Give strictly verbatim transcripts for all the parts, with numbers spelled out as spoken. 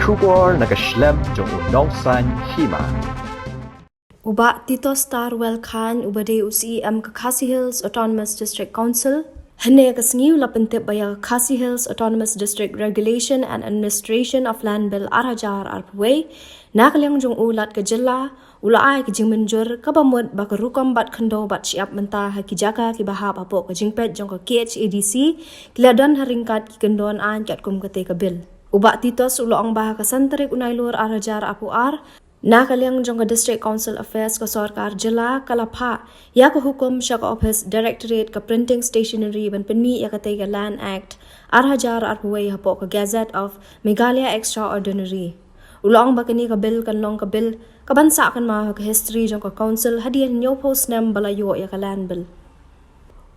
Khubor na ka shlem jong u nongsan hima. U Bah Titosstarwell Chyne uba dei u C E M ka Khasi Hills Autonomous District Council, hynne ka sngi u la pyntip ba ïa ka Khasi Hills Autonomous District Regulation and Administration of Land Bill ar hajar arphew wei, na ka liang jong u Lat ka jylla, u la ai ka jingmynjur kaba mut ba ka rukom bat khyndew bat shyiap mynta ha ki jaka kiba hap hapoh ka jingpeit jong ka K H A D C ki la don ha ryngkat ki kyndon aiñ katkum kata ka bill. U Bah Titos u la ong ba ha ka san tarik u Nailur ar hajar arphew ar, na ka liang jong ka District Council Affairs ka sorkar jylla ka la phah ïa ka hukum sha ka ophis Directorate ka Printing Stationery ban pynmih ïa kata ka Land Act ar hajar arphew wei hapoh ka Gazette of Meghalaya Extraordinary. U la ong ba kane ka bill kan long ka bill kaban sah kynmaw ha ka history jong ka council hadien hynñiewphew snem ba la ïoh ïa ka land bill.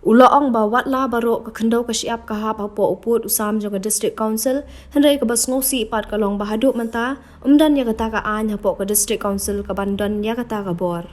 U la ong ba wat la baroh ka khyndew ka shyiap ka hap hapoh u pud u sam jong ka District Council, hynrei kaba sngewsih pat ka long ba haduh mynta ym don ïa kata ka aiñ hapoh ka District Council kaban don ïa kata ka bor.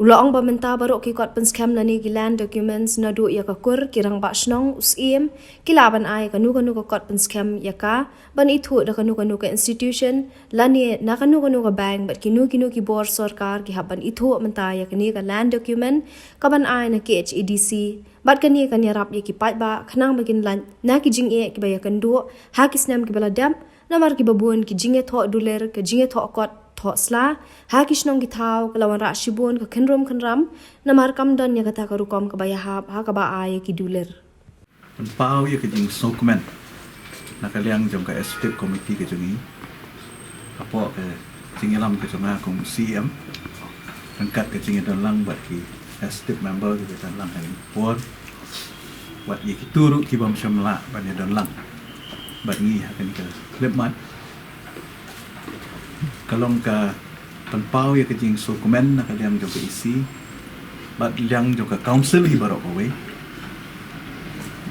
U la ong ba mynta baroh ki kot pynskhem lane ki land documents naduh ïa ka kur, ki rangbah shnong, u syiem, ki lah ban ai kano kano ka kot pynskhem ïa ka ban ithuh da kano kano ka institution lane na kano kano ka bank bad kino kino ki bor sorkar ki hap ban ithuh mynta ïa kane ka land document kaban ai na K H A D C. Bad kane kan ïarap ïa ki paidbah khnang ba kin lait na ki jingeh kiba ïakynduh ha ki snem kiba la dep, namar kiba bun ki jingïathoh dulir, ka jingïathoh kot thoh sla ha ki shnong ki thaw ka la wanrah shibun ka khynrum khynram, namar kam don ïa kata ka rukom kaba ïahap ha kaba ai ïa ki dulir. Pynpaw ïa ka jingsngewkmen na ka liang jong ka Executive Committee ka jong ngi hapoh ka jingïalam ka jong nga kum C E M, ryngkat ka jingïadonlang bad ki Executive Member kiba don lang ha kane ka por, bad ïa kito ruh ki bym shym lah ban ïadonlang bad ngi ha kane ka khyllipmat. Ka long ka pynpaw ïa ka jingsngewkmen na ka liang jong ka E C bad liang jong ka council hi baroh kawei,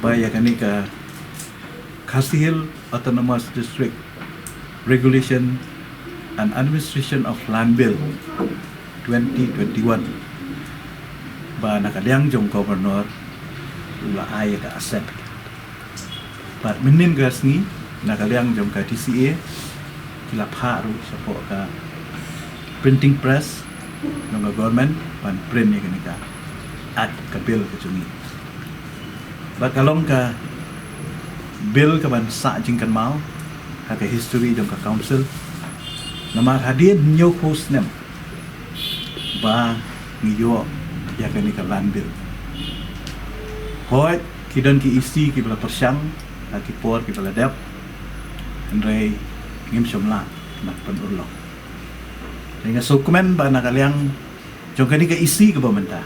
ba ïa kane ka Khasi Hills Autonomous District Regulation and Administration of Land Bill twenty twenty-one, ba na ka liang jong Governor u la ai ïa ka assent. Bad mynnin ka sngi na ka liang jong ka D C A ki la phah ruh shapoh ka printing press jong ka government ban print ïa kane ka act, ka bill ka jong ngi. Bad ka long ka bill kaban sah jingkynmaw ha ka history jong ka council, namar hadien hynñiewphew snem ba ngi ïoh ïa kane ka land bill. Hooid ki don ki E C kiba la pyrshang ha ki por kiba la dep, hynrei ngim shym lah ban pynurlong. Te nga sngewkmen ba na ka liang jong kane ka E C kaba mynta,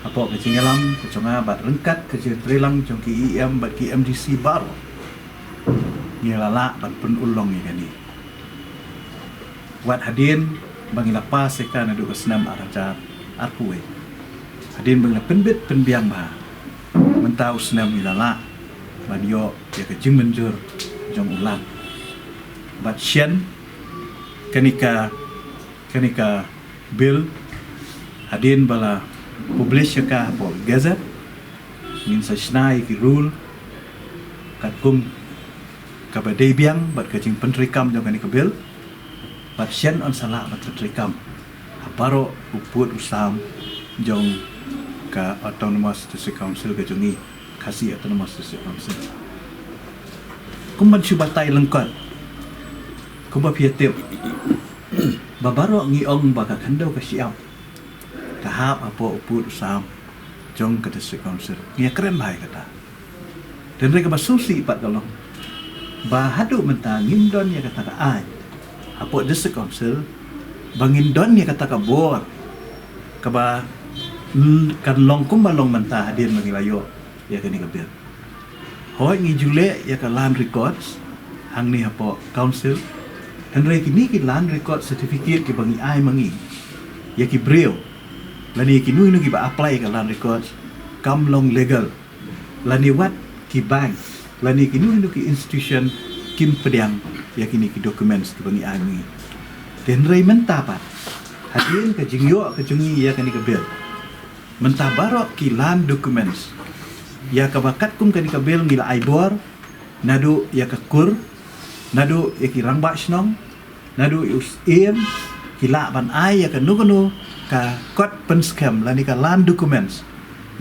hapoh ka jingïalam ka jong nga bad ryngkat ka jingtreilang jong ki E M bad ki M D C baroh, ngi la lah ban pynurlong ïa kane. Wat hadien ba ngi la pass ïa ka naduh ka snem ar hajar arphew wei, hadien ba ngi la pynbit pynbiang bha, mynta u snem ngi la lah ban ïoh ïa ka jingmynjur jong u Lat. Bad shen kane ka, kane ka bill, hadien ba la publish ïa ka hapoh Gazette, ngin sa shna ïa ki rule katkum kaba dei biang bad ka jingpyntreikam jong kane ka bill. Bad shen yn sa lah ban pyntreikam ha baroh u pud u sam jong ka Autonomous District Council ka jong ngi, Khasi Autonomous District Council. Kum ban shu batai lyngkot, kumba phi ïa tip ba baroh ngi ong ba ka khyndew ka shyiap ka hap hapoh u pud u sam jong ka District Council. Ngi ïa kren bha ïa kata. Te hynrei kaba sngewsih pat ka long ba haduh mynta ngim don ïa kata ka aiñ hapoh District Council ba ngin don ïa kata ka bor kaba, mm, kan long kumba long mynta hadien ba ngi la ïoh ïa kane ka bill. Hooid ngi ju leh ïa ka land records hangne hapoh council, hynrei kine ki land record certificate kiba ngi ai ma ngi ïa ki briew lane kino kino kiba apply ïa ka land records kam long legal, lane wat ki bank lane kino kino ki institution kim pdiang ïa kine ki documents kiba ngi ai ma ngi. Te hynrei mynta pat, hadien ka jingïoh ka jong ngi ïa kane ka bill, mynta baroh ki land documents ïa kaba katkum kane ka bill ngi la ai bor, naduh ïa ka kur, Naduh ïa ki rangbah shnong, naduh ïa u Syiem, ki lah ban ai ïa kano kano ka kot pynskhem lane ka land documents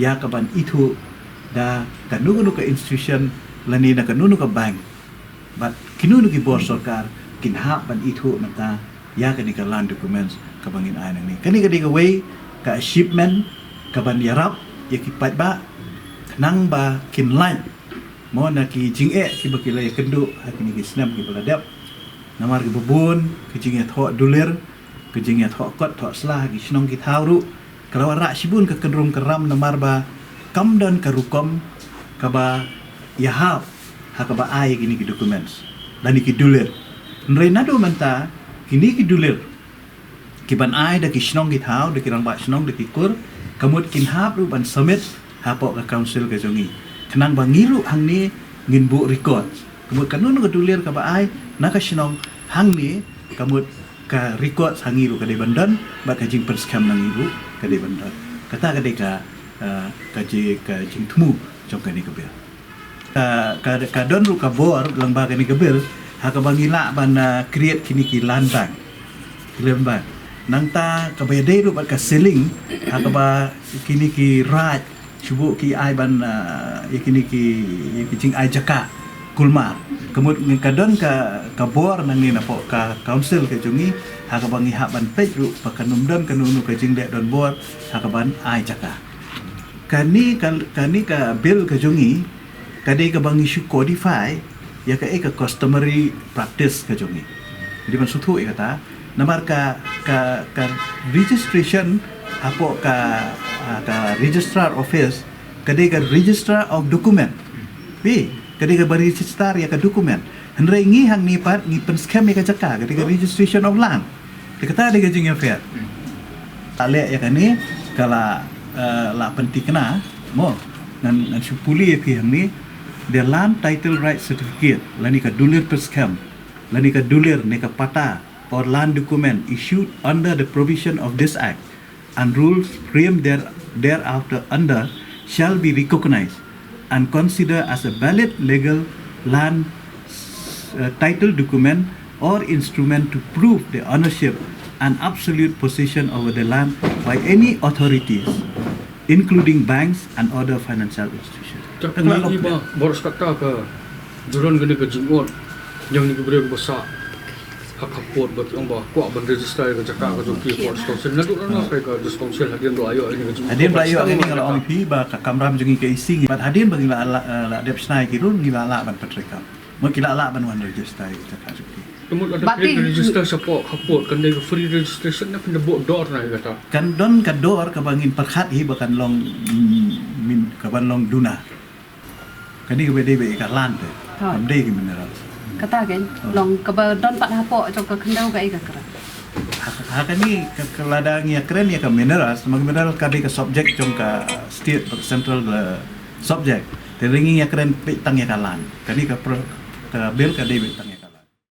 ïa ka ban ithuh da kano kano ka institution lane na kano kano ka bank. Bad kino kino ki bor sorkar kin hap ban ithuh mynta ïa kane ka land documents kaba ngin ai nangne. Kane ka dei kawei ka achievement kaban ïarap ïa ki paidbah khnang ba kin lait mo na ki jingeh kiba ki la ïakynduh ha kine ki snem kiba la dep. Namar kiba bun ki jingïathoh dulir, ki jingïathoh kot thoh sla ha ki shnong ki thaw ruh ka la wanrah shibun ka kynrum kynram namar ba kam don ka rukom kaba ïahap ha kaba ai kine ki documents lane ki dulir. Hynrei naduh mynta kine ki dulir kiban ai da ki shnong ki thaw, da ki rangbah shnong, da ki kur, ka mut kin hap ruh ban submit hapoh ka council ka jong ngi. Khnang ba ngi ruh hangne ngin buh records. Ka mut kano kano ka dulir kaba ai na ka shnong hangne, ka mut ka records ha ngi ruh ka dei ban don, bad ka jingpynskhem na ngi ruh ka dei ban don. Kata ka dei ka, eh, ka ji-, ka jingthmu jong kane ka bill. Ka, ka, ka don ruh ka bor lyngba kane ka bill ha kaba ngi lah ban, ah, create kine ki land bank. Ki land bank. Nangta kaba ïadei ruh bad ka ceiling ha kaba kine ki raid shu buh ki ai ban, ah, ïa kine ki, ïa ki jingai jaka kulmar. Ka mut ngi ka don ka, ka bor nangne napoh ka council ka jong ngi ha kaba ngi hap ban peit ruh ba kan ym don kano kano ka jingleh donbor ha kaban ai jaka. Kane ka, kane ka bill ka jong ngi ka dei kaba ngi shu codify ïa kaei ka customary practice ka jong ngi. Dei ban sngewthuh ïa kata namar ka, ka, ka registration hapoh ka, ah, ka registrar office ka dei ka registrar of document. Wi, ka dei kaba register ïa ka document. Hynrei ngi hangne pat ngi pynskhem ïa ka jaka, ka dei ka registration of land. Te kata dei ka jingïapher. Ka leh ïa kane ka la, eh, la pynthikna mo, ngan, ngan shu pule ïa phi hangne. The land title right certificate lane ka dulir pynskhem lane ka dulir ne ka patta or land document issued under the provision of this act and rules framed there, thereafter under shall be recognized and considered as a valid legal land, uh, title document or instrument to prove the ownership and absolute possession over the land by any authorities, including banks and other financial institutions. Te kane ba boros kata ka juron kane ka jingot ïa kine ki briew ba sah ha ka port ba ki ong ba kwah ban register ïa ka jaka ka jong ki ha Forest Council. Naduh na ka Forest Council hadien ba la ïoh ïa kane ka jingmut. Hadien ba la ïoh ïa kane nga la ong ïa phi ba ka kamram jong ngi ka ising, bad hadien ba ngi la, la, la dep shna ïa ki ruh ngi la lah ban pyntrei kam. Mo ki la lah ban wan register ïa ka jaka jong ki. Te mut lada phi register shapoh ka port kan dei ka free registration ne phin da buh dor na ïa kata? Kan don ka dor kaba ngin pyrkhat hi ba kan long, mm, min, kaban long duna. Kane kaba dei ba ïa ka land te. Ha. Kam dei ki minerals. Kata kan long kaba don pat hapoh jong ka khyndew ka ïa ka kra. Ha, ha kane ka, ka lada ngi ïakren ïa ka minerals, ma ka minerals ka dei ka subject jong ka state, central, eh, subject. Te ngi ïakren beit tang ïa ka land. Kane ka pro-, ka bill ka dei beit tang ïa